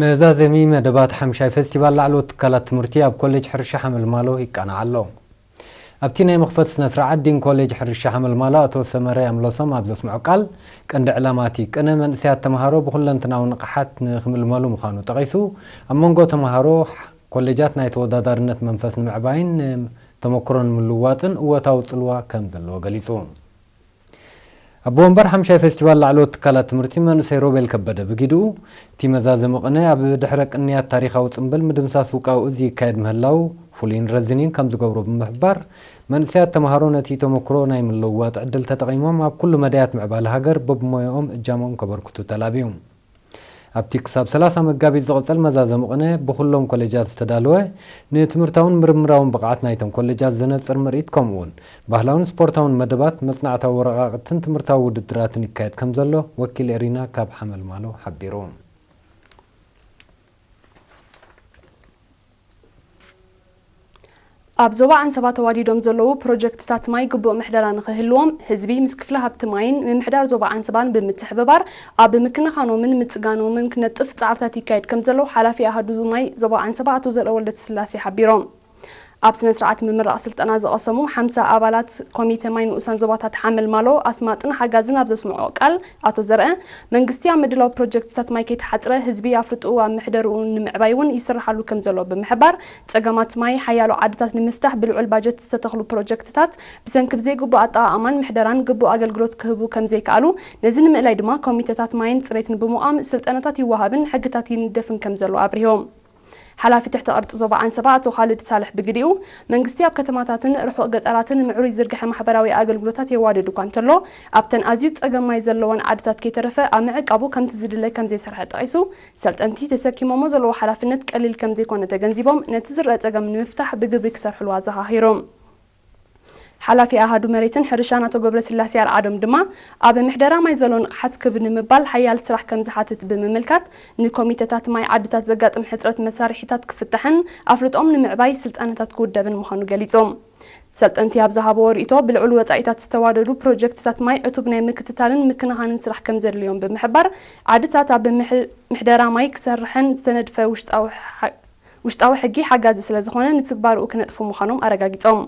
መዛዘሚ መደባት ሓምሻይ ፌስቲቫል ላዕለዎት ትካላት ትምህርቲ ኣብ ኮሌጅ ሕርሻ ሓመልማሎ ይቃናዕ ኣሎ። ኣብቲ ናይ መኽፈት ስነ ስርዓት ዲን ኮሌጅ ሕርሻ ሓመልማሎ ኣቶ ሰመረ ኣምሎሶም ኣብ ዘስምዖ ቃል፣ ቀንዲ ዕላማ እቲ ቅነ መንእሰያት ተምሃሮ ብኹለንትናዊ ንቕሓት ንኽምልመሉ ምዃኑ ጠቒሱ፣ ኣብ መንጎ ተምሃሮ ኮሌጃት ናይ ተወዳዳርነት መንፈስ ንምዕባይን ንተመክሮ ንምልውዋጥን እወታዊ ጽልዋ ከም ዘለዎ ገሊጹ። ኣቦ ወንበር ሓምሻይ ፌስቲቫል ላዕለዎት ትካላት ትምህርቲ መንእሰይ ሮቤል ከበደ ብጊድኡ፣ እቲ መዛዘሚ ቅነ ኣብ ድሕረ ቅንያት ታሪኻዊ ጽምብል ምድምሳስ ውቃዊ እዚ ይካየድ ምህላው ፍሉይን ረዚንን ከም ዝገብሮ ብምሕባር፣ መንእሰያት ተምሃሮ ነቲ ተመክሮ ናይ ምልውዋጥ ዕድል ተጠቒሞም ኣብ ኩሉ መዳያት ምዕባለ ሃገር በብሞያኦም እጃሞም ከበርክቱ ተላብዩ። ኣብቲ ክሳብ ሰላሳ መጋቢት ዝቕጽል መዛዘሚ ቅነ ብኹሎም ኮሌጃት ዝተዳለወ ንትምህርታውን ምርምራውን ብቕዓት ናይቶም ኮሌጃት ዘነጽር ምርኢት ከምኡውን ባህላውን ስፖርታውን መደባት፣ መጽናዕታዊ ወረቓቕትን ትምህርታዊ ውድድራትን ይካየድ ከም ዘሎ ወኪል ኤሪና ካብ ሓመልማሎ ሓቢሩ። ኣብ ዞባ ዓንሰባ ተዋዲዶም ዘለዉ ፕሮጀክትታት ማይ ግቡእ ምሕደራ ንኽህልዎም ህዝቢ ምስ ክፍለ ሃብቲ ማይን ምምሕዳር ዞባ ዓንሰባን ብምትሕብባር ኣብ ምክንኻኖምን ምጽጋኖምን ክነጥፍ ጻዕርታት ይካየድ ከም ዘሎ ሓላፊ ኣሃዱ ማይ ዞባ ዓንሰባ ኣቶ ዘርአ ወልደስላሴ ሓቢሮም። ኣብ ስነ ስርዓት ምምራቕ ስልጠና ዝቐሰሙ ሓምሳ ኣባላት ኮሚተ ማይ ንኡሳን ዞባታት ሓመልማሎ ኣስማጥን ሓጋዝን ኣብ ዘስምዖ ቃል ኣቶ ዘርአ መንግስቲ ኣብ ምድላው ፕሮጀክትታት ማይ ከይተሓጽረ ህዝቢ ኣፍልጥኡ ኣብ ምሕደርኡ ንምዕባይ እውን ይስርሓሉ ከም ዘሎ ብምሕባር ጸገማት ማይ ሓያሎ ዓድታት ንምፍታሕ ብልዑል ባጀት ዝተተኽሉ ፕሮጀክትታት ብሰንኪ ብዘይግቡእ ኣጠቓቕማን ምሕደራን ግቡእ ኣገልግሎት ክህቡ ከም ዘይከኣሉ ነዚ ንምእላይ ድማ ኮሚተታት ማይን ጽሬትን ብምቋም ስልጠናታት ይወሃብን ሕግታት ይንደፍን ከም ዘሎ ኣብሪሆም። ሓላፊ ትሕተ ቅርጺ ዞባ ዓንሰባ ኣቶ ካልድ ሳልሕ ብግዲኡ መንግስቲ ኣብ ከተማታትን ርሑቕ ገጠራትን ምዕሩይ ዝርግሐ ማሕበራዊ ኣገልግሎታት የዋድድ እኳ እንተሎ ኣብተን ኣዝዩ ጸገም ማይ ዘለወን ዓድታት ከይተረፈ ኣብ ምዕቃቡ ከምቲ ዝድለ ከም ዘይሰርሐ ጠቒሱ ሰልጠንቲ ተሰኪሞሞ ዘለዉ ሓላፍነት ቀሊል ከም ዘይኮነ ተገንዚቦም ነቲ ዝረአ ጸገም ንምፍታሕ ብግብሪ ክሰርሕሉ ኣዘኻኺሮም። ሓላፊ ኣሃዱ መሬትን ሕርሻን ኣቶ ገብረስላሴ ኣርዓዶም ድማ ኣብ ምሕደራ ማይ ዘሎ ንቕሓት ክብ ንምባል ሓያል ስራሕ ከም ዝሓትት ብምምልካት ንኮሚተታት ማይ ዓድታት ዘጋጥም ሕፅረት መሳርሒታት ክፍታሕን ኣፍልጦም ንምዕባይ ስልጠናታት ክውደብን ምዃኑ ገሊፆም። ሰልጠንቲ ኣብ ዝሃብዎ ርእይቶ ብልዑል ወፃኢታት ዝተዋደዱ ፕሮጀክትታት ማይ ዕቱብ ናይ ምክትታልን ምክንኻንን ስራሕ ከም ዘድልዮም ብምሕባር ዓድታት ኣብ ምሕደራ ማይ ክሰርሐን ዝተነድፈ ውሽጣዊ ውሽጣዊ ሕጊ ሓጋዚ ስለ ዝኾነ ንትግባርኡ ክነጥፉ ምዃኖም ኣረጋጊጾም።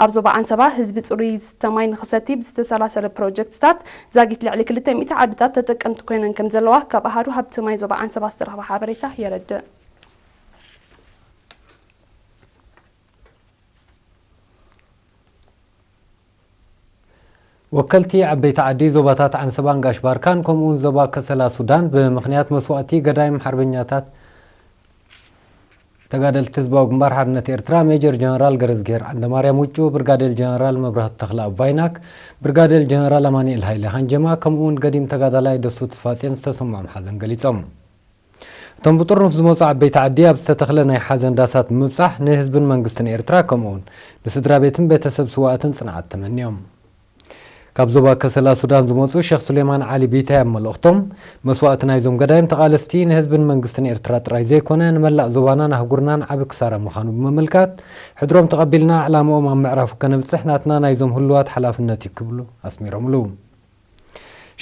ኣብ ዞባ ዓንሰባ ህዝቢ ጽሩይ ዝስተ ማይ ንኽሰቲ ብዝተሰላሰለ ፕሮጀክትታት ዛጊት ልዕሊ ክልተ ሚእቲ ዓድታት ተጠቀምቲ ኮይነን ከም ዘለዋ ካብ ኣሃዱ ሃብቲ ማይ ዞባ ዓንሰባ ዝተረኽበ ሓበሬታ የረድእ። ወከልቲ ዓበይቲ ዓዲ ዞባታት ዓንሰባን ጋሽ ባርካን ከምኡውን ዞባ ከሰላ ሱዳን ብምኽንያት መስዋእቲ ገዳይም ሓርበኛታት ተጋደልቲ ህዝባዊ ግንባር ሓርነት ኤርትራ ሜጀር ጀነራል ገረዝጌር ዓንደማርያም ውጩ፣ ብርጋዴር ጀነራል መብራህቱ ተኽለኣብ ቫይናክ፣ ብርጋዴር ጀነራል ኣማኑኤል ሃይለ ሃንጀማ ከምኡውን ገዲም ተጋዳላይ ደሱ ተስፋጽዮን ዝተሰምዖም ሓዘን ገሊጾም። እቶም ብጥርኑፍ ዝመጹ ዓበይቲ ዓዲ ኣብ ዝተተኽለ ናይ ሓዘን ዳሳት ብምብጻሕ ንህዝብን መንግስትን ኤርትራ ከምኡውን ንስድራ ቤትን ቤተሰብ ስዋእትን ጽንዓት ተመንዮም። ካብ ዞባ ከሰላ ሱዳን ዝመጹ ሸኽ ሱሌማን ዓሊ ቢታይ ኣብ መልእኽቶም፣ መስዋእቲ ናይዞም ገዳይም ተቓለስቲ ንህዝብን መንግስትን ኤርትራ ጥራይ ዘይኮነ ንመላእ ዞባናን ኣህጉርናን ዓቢ ክሳራ ምዃኑ ብምምልካት፣ ሕድሮም ተቐቢልና ዕላምኦም ኣብ ምዕራፉ ከነብጽሕ ናትና ናይዞም ህሉዋት ሓላፍነት እዩ ክብሉ ኣስሚሮምሉ።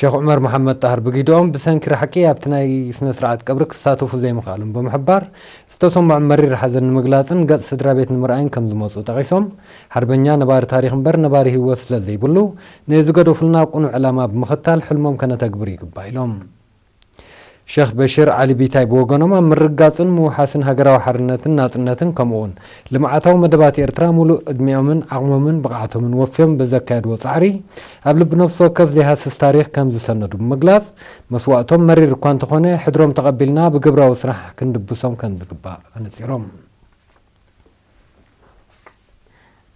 ሸኽ ዑመር መሓመድ ጣህር ብጊድኦም ብሰንኪ ራሕቂ ኣብቲ ናይ ስነ ስርዓት ቀብሪ ክሳተፉ ዘይምኽኣሎም ብምሕባር ዝተሰምዖም መሪር ሓዘን ንምግላጽን ገጽ ስድራ ቤት ንምርኣይን ከም ዝመጹ ጠቒሶም፣ ሓርበኛ ነባሪ ታሪኽ እምበር ነባሪ ህይወት ስለ ዘይብሉ ንዝገደፉልና ቅኑዕ ዕላማ ብምኽታል ሕልሞም ከነተግብር ይግባእ ኢሎም። ሸኽ በሽር ዓሊ ቢታይ ብወገኖም ኣብ ምርግጋጽን ምውሓስን ሃገራዊ ሓርነትን ናጽነትን ከምኡውን ልምዓታዊ መደባት ኤርትራ ሙሉእ ዕድሚኦምን ዓቕሞምን ብቕዓቶምን ወፍዮም ብዘካየድዎ ጻዕሪ ኣብ ልቢ ነፍሲ ወከፍ ዘይሃስስ ታሪኽ ከም ዝሰነዱ ብምግላጽ መስዋእቶም መሪር እኳ እንተኾነ ሕድሮም ተቐቢልና ብግብራዊ ስራሕ ክንድብሶም ከም ዝግባእ ኣነጺሮም።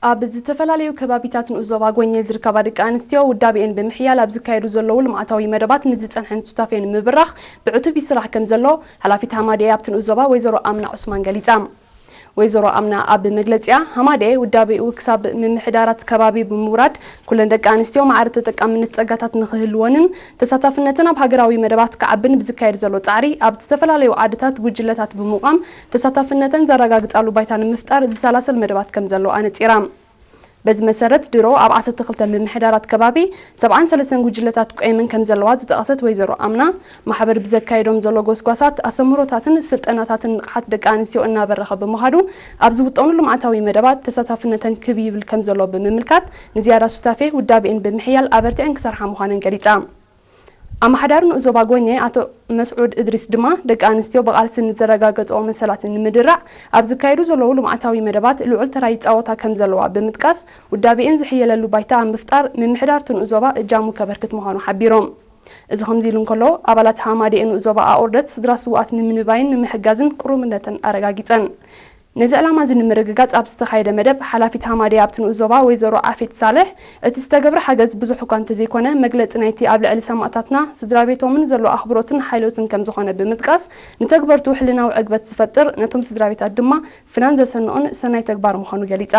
ኣብ ዝተፈላለዩ ከባቢታት ንኡስ ዞባ ጎኘ ዝርከባ ደቂ ኣንስትዮ ውዳቤኤን ብምሕያል ኣብ ዝካየዱ ዘለዉ ልምዓታዊ መደባት ንዝጸንሐን ሱታፌን ንምብራኽ ብዕቱብ ይስራሕ ከም ዘሎ ሓላፊት ሃማዴኤ ኣብቲ ንኡስ ዞባ ወይዘሮ ኣምና ዑስማን ገሊጻ። ወይዘሮ ኣምና ኣብ መግለጺኣ ሃማዴኤ ውዳቤኡ ክሳብ ምምሕዳራት ከባቢ ብምውራድ ኩለን ደቂ ኣንስትዮ ማዕረ ተጠቃምነት ጸጋታት ንኽህልወንን ተሳታፍነተን ኣብ ሃገራዊ መደባት ክዓብን ብዝካየድ ዘሎ ጻዕሪ ኣብ ዝተፈላለዩ ዓድታት ጉጅለታት ብምቋም ተሳታፍነተን ዘረጋግጻሉ ባይታ ንምፍጣር ዝሰላሰል መደባት ከም ዘሎ ኣነጺራ። በዚ መሰረት ድሮ ኣብ ዓሰርተ ክልተ ምምሕዳራት ከባቢ ሰብዓን ሰለስተን ጉጅለታት ቆየመን ከም ዘለዋ ዝጠቐሰት ወይዘሮ ኣምና፣ ማሕበር ብዘካየዶም ዘሎ ጎስጓሳት፣ ኣሰምሮታትን ስልጠናታትን ንቕሓት ደቂ ኣንስትዮ እናበረኸ ብምዃዱ ኣብ ዝውጠኑ ልምዓታዊ መደባት ተሳታፍነተን ክብ ይብል ከም ዘሎ ብምምልካት፣ ንዝያዳ ሱታፌ ውዳቤን ብምሕያል ኣበርቲዐን ክሰርሓ ምዃነን ገሊጻ። ኣመሓዳሪ ንኡስ ዞባ ጎኘ ኣቶ መስዑድ እድሪስ ድማ፣ ደቂ ኣንስትዮ ብቓልሲ ንዘረጋገፅኦ መሰላት ንምድራዕ ኣብ ዝካየዱ ዘለዉ ልምዓታዊ መደባት ልዑል ተራ ይፃወታ ከም ዘለዋ ብምጥቃስ፣ ውዳቤኤን ዝሕየለሉ ባይታ ኣብ ምፍጣር ምምሕዳር እቲ ንኡስ ዞባ እጃሙ ከበርክት ምዃኑ ሓቢሮም። እዚ ከምዚ ኢሉ እንከሎ፣ ኣባላት ሃማደኤ ንኡስ ዞባ ኣኦርደት ስድራ ስውኣት ንምንባይን ንምሕጋዝን ቅሩብነተን ኣረጋጊፀን። ነዚ ዕላማ እዚ ንምርግጋፅ ኣብ ዝተኻየደ መደብ፣ ሓላፊት ሃማደኤ ኣብቲ ንኡስ ዞባ ወይዘሮ ዓፌት ሳልሕ፣ እቲ ዝተገብረ ሓገዝ ብዙሕ እኳ እንተዘይኮነ፣ መግለፂ ናይቲ ኣብ ልዕሊ ሰማእታትና፣ ስድራ ቤቶምን ዘሎ ኣኽብሮትን ሓልዮትን ከም ዝኾነ ብምጥቃስ፣ ንተግበርቱ ሕልናዊ ዕግበት ዝፈጥር፣ ነቶም ስድራ ቤታት ድማ ፍናን ዘሰንቕን ሰናይ ተግባር ምዃኑ ገሊፃ።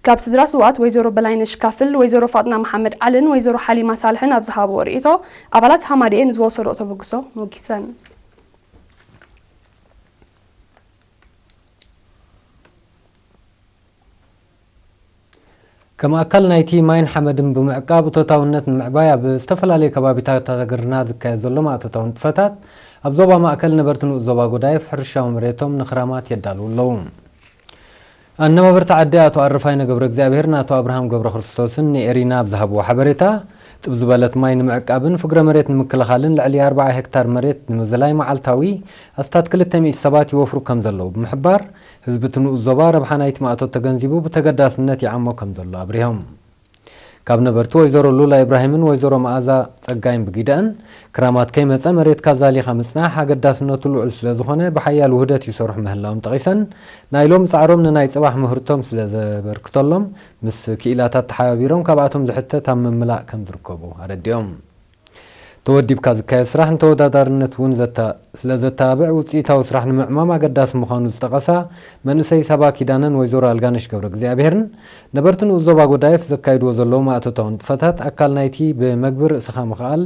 ካብ ስድራ ስውኣት ወይዘሮ በላይነሽ ካፍል፣ ወይዘሮ ፋጥና መሓመድ ዓልን ወይዘሮ ሓሊማ ሳልሕን ኣብ ዝሃብዎ ርእይቶ፣ ኣባላት ሃማደኤ ንዝወሰድኦ ተበግሶ ሞጊሰን። ከም ኣካል ናይቲ ማይን ሓመድን ብምዕቃብ እቶታውነት ንምዕባይ ኣብ ዝተፈላለዩ ከባቢታት ሃገርና ዝካየድ ዘሎ ማእቶታዊ ንጥፈታት፣ ኣብ ዞባ ማእከል ነበርቲ ንኡስ ዞባ ጎዳይፍ ሕርሻዊ መሬቶም ንኽራማት የዳልዉ ኣለዉ። ኣነባበርቲ ዓዲ ኣቶ ኣረፋይነ ገብረ እግዚኣብሄርን ኣቶ ኣብርሃም ገብረ ክርስቶስን ንኤሪና ኣብ ዝሃብዎ ሓበሬታ፣ ጥብ ዝበለት ማይ ንምዕቃብን ፍግረ መሬት ንምክልኻልን ልዕሊ ኣርብዓ ሄክታር መሬት ንምዝላይ መዓልታዊ ኣስታት ክልተ ሚእቲ ሰባት ይወፍሩ ከም ዘለዉ ብምሕባር፣ ህዝቢ እቲ ንኡስ ዞባ ረብሓ ናይቲ ማእቶት ተገንዚቡ ብተገዳስነት ይዓሞ ከም ዘሎ ኣብሪሆም። ካብ ነበርቲ ወይዘሮ ሉላ ኢብራሂምን ወይዘሮ መኣዛ ጸጋይን ብጊደኣን፣ ክራማት ከይመጸ መሬትካ ዛሊኻ ምጽናሕ ኣገዳስነቱ ልዑል ስለ ዝኾነ ብሓያል ውህደት ይሰርሑ ምህላዎም ጠቒሰን፣ ናይ ሎሚ ጻዕሮም ንናይ ጽባሕ ምህርቶም ስለ ዘበርክተሎም፣ ምስ ክኢላታት ተሓባቢሮም ካብኣቶም ዝሕተት ኣብ ምምላእ ከም ዝርከቡ ኣረዲኦም። ተወዲብካ ዝካየድ ስራሕ ንተወዳዳርነት እውን ዘተ-፣ ስለ ዘተባብዕ ውጽኢታዊ ስራሕ ንምዕማም ኣገዳሲ ምዃኑ ዝጠቐሳ መንእሰይ ሳባ ኪዳነን ወይዘሮ ኣልጋነሽ ገብረ እግዚኣብሄርን፣ ነበርቲ ንኡስ ዞባ ጎዳይፍ ዘካይድዎ ዘለዉ ማእቶታዊ ንጥፈታት ኣካል ናይቲ ብመግቢ ርእስኻ ምኽኣል